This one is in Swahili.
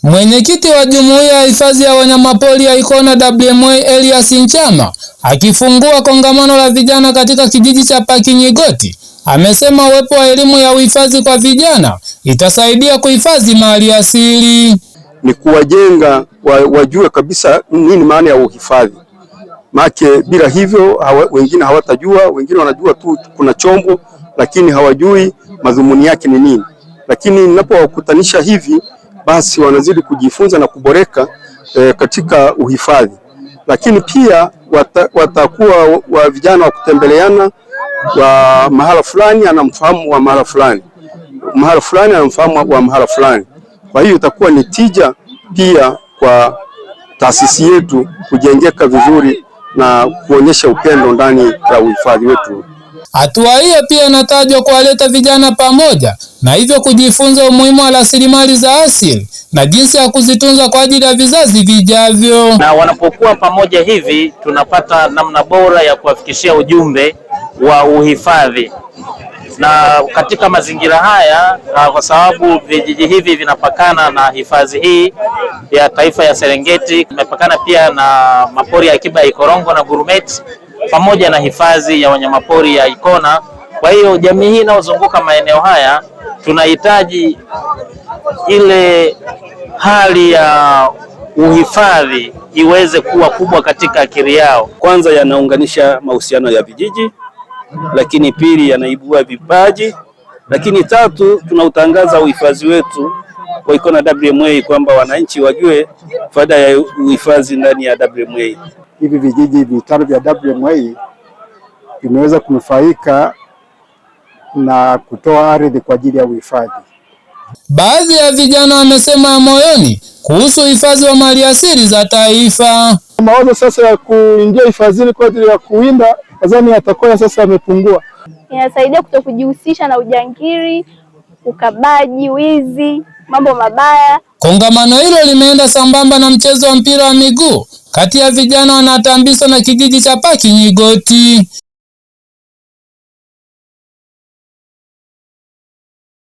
Mwenyekiti wa Jumuiya ya Hifadhi ya Wanyamapori ya Ikona WMA Elias Nchama akifungua kongamano la vijana katika kijiji cha Pakinyigoti amesema uwepo wa elimu ya uhifadhi kwa vijana itasaidia kuhifadhi mali asili. Ni kuwajenga wajue kabisa nini maana ya uhifadhi, make bila hivyo wengine hawatajua. Wengine wanajua tu kuna chombo, lakini hawajui madhumuni yake ni nini. Lakini ninapowakutanisha hivi, basi wanazidi kujifunza na kuboreka katika uhifadhi, lakini pia watakuwa wa vijana wa kutembeleana wa mahala fulani anamfahamu wa mahala fulani, mahala fulani anamfahamu wa mahala fulani. Kwa hiyo itakuwa ni tija pia kwa taasisi yetu kujengeka vizuri na kuonyesha upendo ndani ya uhifadhi wetu. Hatua hiyo pia inatajwa kuwaleta vijana pamoja na hivyo kujifunza umuhimu wa rasilimali za asili na jinsi ya kuzitunza kwa ajili ya vizazi vijavyo. Na wanapokuwa pamoja hivi, tunapata namna bora ya kuwafikishia ujumbe wa uhifadhi na katika mazingira haya, kwa sababu vijiji hivi vinapakana na hifadhi hii ya taifa ya Serengeti, imepakana pia na mapori ya akiba ya Ikorongo na Gurumeti pamoja na hifadhi ya wanyamapori ya Ikona. Kwa hiyo jamii hii inayozunguka maeneo haya tunahitaji ile hali ya uhifadhi iweze kuwa kubwa katika akili yao. Kwanza yanaunganisha mahusiano ya vijiji, lakini pili yanaibua vipaji, lakini tatu tunautangaza uhifadhi wetu wa Ikona WMA kwamba wananchi wajue faida ya uhifadhi ndani ya WMA. Hivi vijiji vitano vya WMA vimeweza kunufaika na kutoa ardhi kwa ajili ya uhifadhi. Baadhi ya vijana wamesema ya moyoni kuhusu uhifadhi wa maliasili za taifa. Mawazo sasa ya kuingia hifadhini kwa ajili ya kuwinda nadhani yatakuwa sasa yamepungua. Inasaidia kutokujihusisha na ujangili, ukabaji, wizi, mambo mabaya. Kongamano hilo limeenda sambamba na mchezo wa mpira wa miguu kati ya vijana wanatambisa na kijiji cha Pakinyigoti.